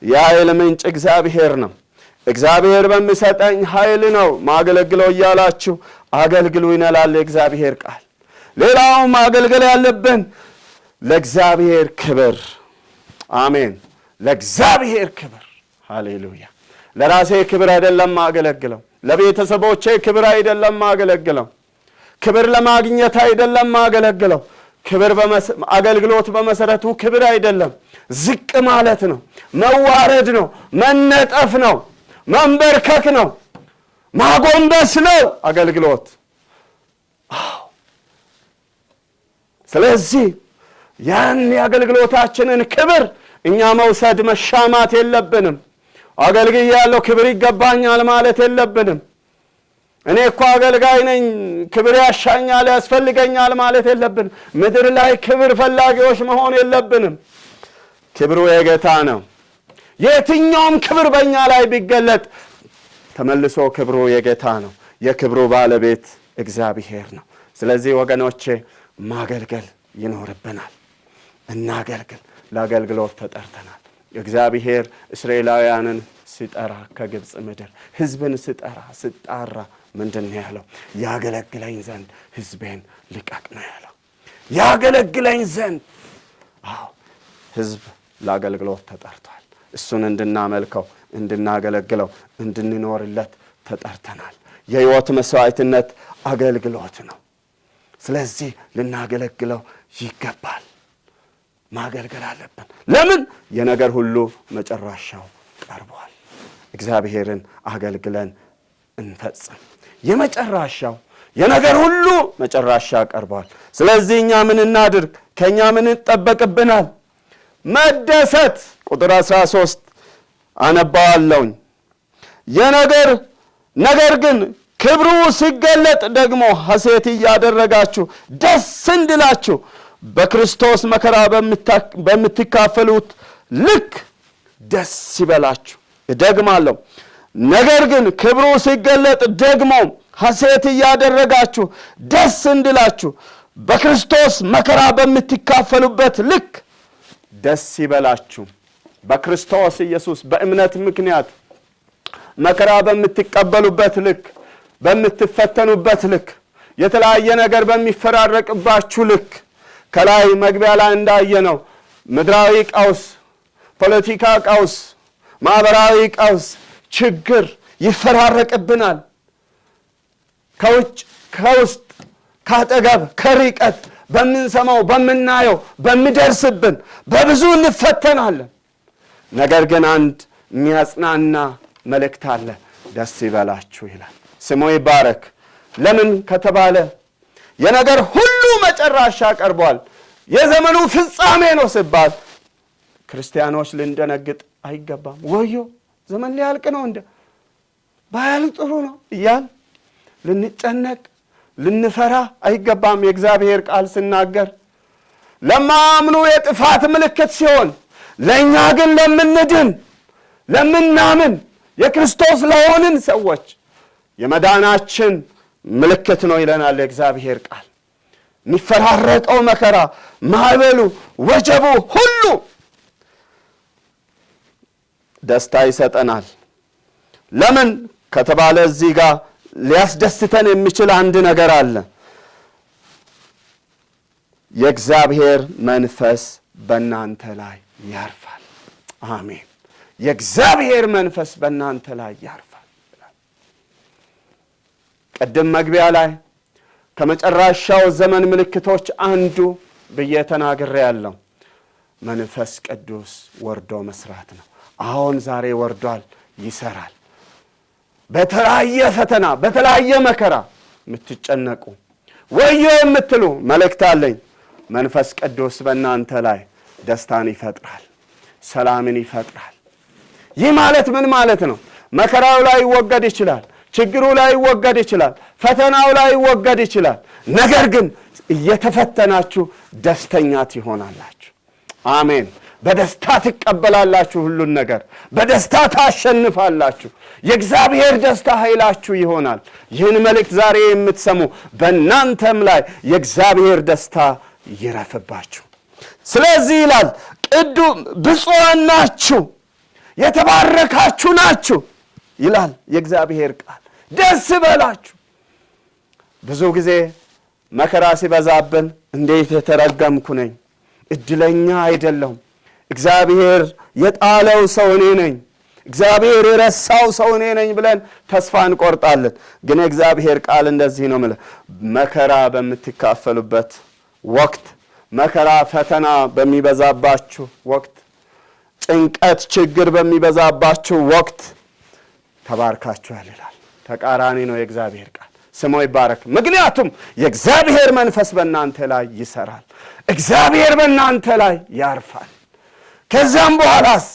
የኃይል ምንጭ እግዚአብሔር ነው። እግዚአብሔር በሚሰጠኝ ኃይል ነው ማገለግለው እያላችሁ አገልግሉ ይላል የእግዚአብሔር ቃል። ሌላው ማገልገል ያለብን ለእግዚአብሔር ክብር። አሜን። ለእግዚአብሔር ክብር። ሃሌሉያ። ለራሴ ክብር አይደለም ማገለግለው፣ ለቤተሰቦቼ ክብር አይደለም ማገለግለው፣ ክብር ለማግኘት አይደለም ማገለግለው። ክብር አገልግሎት በመሰረቱ ክብር አይደለም፣ ዝቅ ማለት ነው፣ መዋረድ ነው፣ መነጠፍ ነው፣ መንበርከክ ነው፣ ማጎንበስ ነው አገልግሎት። አዎ። ስለዚህ ያን የአገልግሎታችንን ክብር እኛ መውሰድ መሻማት የለብንም። አገልግያለሁ ክብር ይገባኛል ማለት የለብንም። እኔ እኮ አገልጋይ ነኝ ክብር ያሻኛል ያስፈልገኛል ማለት የለብንም። ምድር ላይ ክብር ፈላጊዎች መሆን የለብንም። ክብሩ የጌታ ነው። የትኛውም ክብር በእኛ ላይ ቢገለጥ ተመልሶ ክብሩ የጌታ ነው። የክብሩ ባለቤት እግዚአብሔር ነው። ስለዚህ ወገኖቼ ማገልገል ይኖርብናል። እናገልግል። ለአገልግሎት ተጠርተናል። እግዚአብሔር እስራኤላውያንን ሲጠራ ከግብፅ ምድር ሕዝብን ሲጣራ ምንድን ነው ያለው? ያገለግለኝ ዘንድ ሕዝቤን ልቀቅ ነው ያለው። ያገለግለኝ ዘንድ። አዎ፣ ሕዝብ ለአገልግሎት ተጠርቷል። እሱን እንድናመልከው፣ እንድናገለግለው፣ እንድንኖርለት ተጠርተናል። የሕይወት መስዋዕትነት አገልግሎት ነው። ስለዚህ ልናገለግለው ይገባል። ማገልገል አለብን። ለምን? የነገር ሁሉ መጨረሻው ቀርቧል። እግዚአብሔርን አገልግለን እንፈጽም። የመጨረሻው የነገር ሁሉ መጨረሻ ቀርቧል። ስለዚህ እኛ ምን እናድርግ? ከኛ ምን ይጠበቅብናል? መደሰት። ቁጥር 13 አነባዋለሁኝ። ነገር ግን ክብሩ ሲገለጥ ደግሞ ሐሴት እያደረጋችሁ ደስ እንዲላችሁ በክርስቶስ መከራ በምትካፈሉት ልክ ደስ ይበላችሁ። እደግማለሁ። ነገር ግን ክብሩ ሲገለጥ ደግሞ ሐሴት እያደረጋችሁ ደስ እንዲላችሁ በክርስቶስ መከራ በምትካፈሉበት ልክ ደስ ይበላችሁ። በክርስቶስ ኢየሱስ በእምነት ምክንያት መከራ በምትቀበሉበት ልክ፣ በምትፈተኑበት ልክ፣ የተለያየ ነገር በሚፈራረቅባችሁ ልክ፣ ከላይ መግቢያ ላይ እንዳየነው ምድራዊ ቀውስ፣ ፖለቲካ ቀውስ፣ ማህበራዊ ቀውስ፣ ችግር ይፈራረቅብናል። ከውጭ፣ ከውስጥ፣ ካጠገብ፣ ከርቀት በምንሰማው፣ በምናየው፣ በሚደርስብን በብዙ እንፈተናለን። ነገር ግን አንድ የሚያጽናና መልእክት አለ። ደስ ይበላችሁ ይላል። ስሙ ይባረክ። ለምን ከተባለ የነገር ሁሉ መጨረሻ ቀርቧል፣ የዘመኑ ፍጻሜ ነው ሲባል ክርስቲያኖች ልንደነግጥ አይገባም። ወዮ ዘመን ሊያልቅ ነው እንደ ባያልቅ ጥሩ ነው እያል ልንጨነቅ ልንፈራ አይገባም። የእግዚአብሔር ቃል ሲናገር ለማያምኑ የጥፋት ምልክት ሲሆን ለእኛ ግን ለምንድን፣ ለምናምን፣ የክርስቶስ ለሆንን ሰዎች የመዳናችን ምልክት ነው ይለናል የእግዚአብሔር ቃል። የሚፈራረቀው መከራ፣ ማዕበሉ፣ ወጀቡ ሁሉ ደስታ ይሰጠናል። ለምን ከተባለ እዚህ ጋር ሊያስደስተን የሚችል አንድ ነገር አለ። የእግዚአብሔር መንፈስ በእናንተ ላይ ያርፋል። አሜን። የእግዚአብሔር መንፈስ በእናንተ ላይ ያርፋል። ቅድም መግቢያ ላይ ከመጨረሻው ዘመን ምልክቶች አንዱ ብዬ ተናግሬያለሁ። መንፈስ ቅዱስ ወርዶ መስራት ነው። አሁን ዛሬ ወርዷል፣ ይሰራል። በተለያየ ፈተና፣ በተለያየ መከራ የምትጨነቁ ወዮ የምትሉ መልእክት አለኝ። መንፈስ ቅዱስ በእናንተ ላይ ደስታን ይፈጥራል፣ ሰላምን ይፈጥራል። ይህ ማለት ምን ማለት ነው? መከራው ላይ ይወገድ ይችላል፣ ችግሩ ላይ ይወገድ ይችላል፣ ፈተናው ላይ ይወገድ ይችላል። ነገር ግን እየተፈተናችሁ ደስተኛ ትሆናላችሁ። አሜን። በደስታ ትቀበላላችሁ፣ ሁሉን ነገር በደስታ ታሸንፋላችሁ። የእግዚአብሔር ደስታ ኃይላችሁ ይሆናል። ይህን መልእክት ዛሬ የምትሰሙ በእናንተም ላይ የእግዚአብሔር ደስታ ይረፍባችሁ። ስለዚህ ይላል ብፁዓን ናችሁ፣ የተባረካችሁ ናችሁ ይላል የእግዚአብሔር ቃል። ደስ በላችሁ። ብዙ ጊዜ መከራ ሲበዛብን እንዴት የተረገምኩ ነኝ፣ እድለኛ አይደለሁም፣ እግዚአብሔር የጣለው ሰው እኔ ነኝ፣ እግዚአብሔር የረሳው ሰው እኔ ነኝ ብለን ተስፋ እንቆርጣለን። ግን የእግዚአብሔር ቃል እንደዚህ ነው የሚለው፣ መከራ በምትካፈሉበት ወቅት፣ መከራ ፈተና በሚበዛባችሁ ወቅት፣ ጭንቀት ችግር በሚበዛባችሁ ወቅት ተባርካችኋል ይላል። ተቃራኒ ነው የእግዚአብሔር ቃል፣ ስሙ ይባረክ። ምክንያቱም የእግዚአብሔር መንፈስ በእናንተ ላይ ይሰራል፣ እግዚአብሔር በእናንተ ላይ ያርፋል። ከዚያም በኋላስ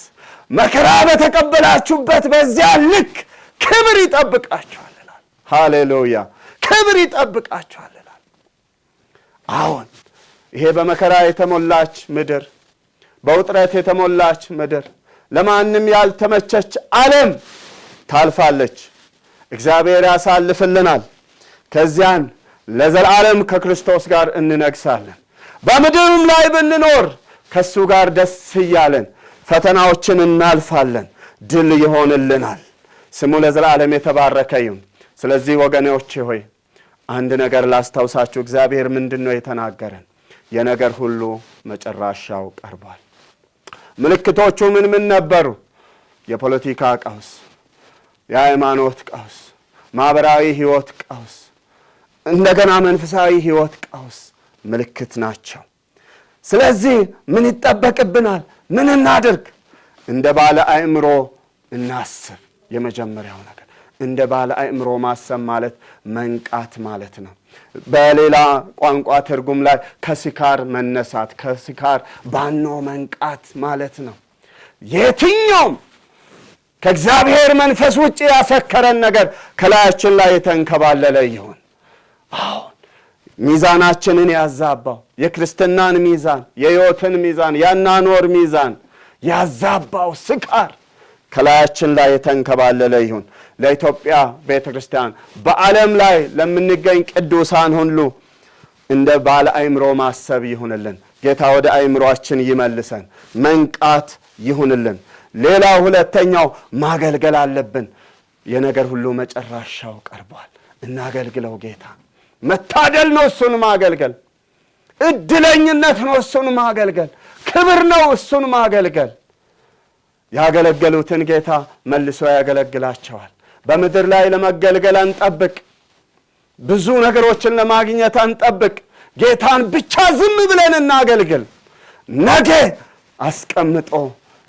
መከራ በተቀበላችሁበት በዚያ ልክ ክብር ይጠብቃችኋል ይላል። ሃሌሉያ! ክብር ይጠብቃችኋል ይላል። አሁን ይሄ በመከራ የተሞላች ምድር፣ በውጥረት የተሞላች ምድር፣ ለማንም ያልተመቸች ዓለም ታልፋለች። እግዚአብሔር ያሳልፍልናል። ከዚያን ለዘላለም ከክርስቶስ ጋር እንነግሳለን። በምድርም ላይ ብንኖር ከሱ ጋር ደስ እያለን ፈተናዎችን እናልፋለን። ድል ይሆንልናል። ስሙ ለዘላለም የተባረከ ይሁን። ስለዚህ ወገኖቼ ሆይ አንድ ነገር ላስታውሳችሁ። እግዚአብሔር ምንድነው የተናገረን? የነገር ሁሉ መጨረሻው ቀርቧል። ምልክቶቹ ምን ምን ነበሩ? የፖለቲካ ቀውስ፣ የሃይማኖት ቀውስ፣ ማህበራዊ ህይወት ቀውስ፣ እንደገና መንፈሳዊ ህይወት ቀውስ ምልክት ናቸው። ስለዚህ ምን ይጠበቅብናል? ምን እናድርግ? እንደ ባለ አእምሮ እናስብ። የመጀመሪያው ነገር እንደ ባለ አእምሮ ማሰብ ማለት መንቃት ማለት ነው። በሌላ ቋንቋ ትርጉም ላይ ከስካር መነሳት፣ ከስካር ባኖ መንቃት ማለት ነው። የትኛውም ከእግዚአብሔር መንፈስ ውጪ ያሰከረን ነገር ከላያችን ላይ የተንከባለለ ይሁን። አሁን ሚዛናችንን ያዛባው የክርስትናን ሚዛን፣ የህይወትን ሚዛን፣ የአኗኗር ሚዛን ያዛባው ስካር ከላያችን ላይ የተንከባለለ ይሁን። ለኢትዮጵያ ቤተክርስቲያን፣ በዓለም ላይ ለምንገኝ ቅዱሳን ሁሉ እንደ ባለ አእምሮ ማሰብ ይሁንልን። ጌታ ወደ አእምሮአችን ይመልሰን፣ መንቃት ይሁንልን። ሌላው ሁለተኛው ማገልገል አለብን። የነገር ሁሉ መጨረሻው ቀርቧል። እናገልግለው ጌታ። መታደል ነው እሱን ማገልገል፣ እድለኝነት ነው እሱን ማገልገል፣ ክብር ነው እሱን ማገልገል። ያገለገሉትን ጌታ መልሶ ያገለግላቸዋል። በምድር ላይ ለመገልገል አንጠብቅ፣ ብዙ ነገሮችን ለማግኘት አንጠብቅ። ጌታን ብቻ ዝም ብለን እናገልግል። ነገ አስቀምጦ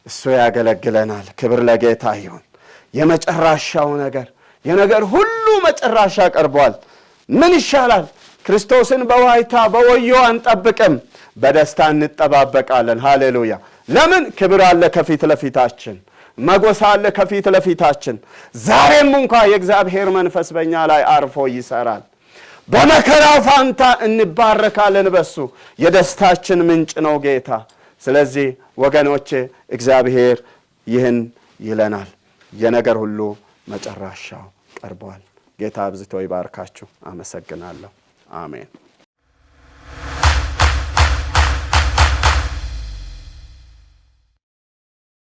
እሱ ያገለግለናል። ክብር ለጌታ ይሁን። የመጨረሻው ነገር፣ የነገር ሁሉ መጨረሻ ቀርቧል። ምን ይሻላል? ክርስቶስን በዋይታ በወዮ አንጠብቅም፣ በደስታ እንጠባበቃለን። ሃሌሉያ! ለምን? ክብር አለ ከፊት ለፊታችን፣ መጎሳ አለ ከፊት ለፊታችን። ዛሬም እንኳ የእግዚአብሔር መንፈስ በእኛ ላይ አርፎ ይሰራል። በመከራው ፋንታ እንባረካለን። በሱ የደስታችን ምንጭ ነው ጌታ። ስለዚህ ወገኖቼ እግዚአብሔር ይህን ይለናል፣ የነገር ሁሉ መጨረሻው ቀርቧል። ጌታ አብዝቶ ይባርካችሁ። አመሰግናለሁ። አሜን።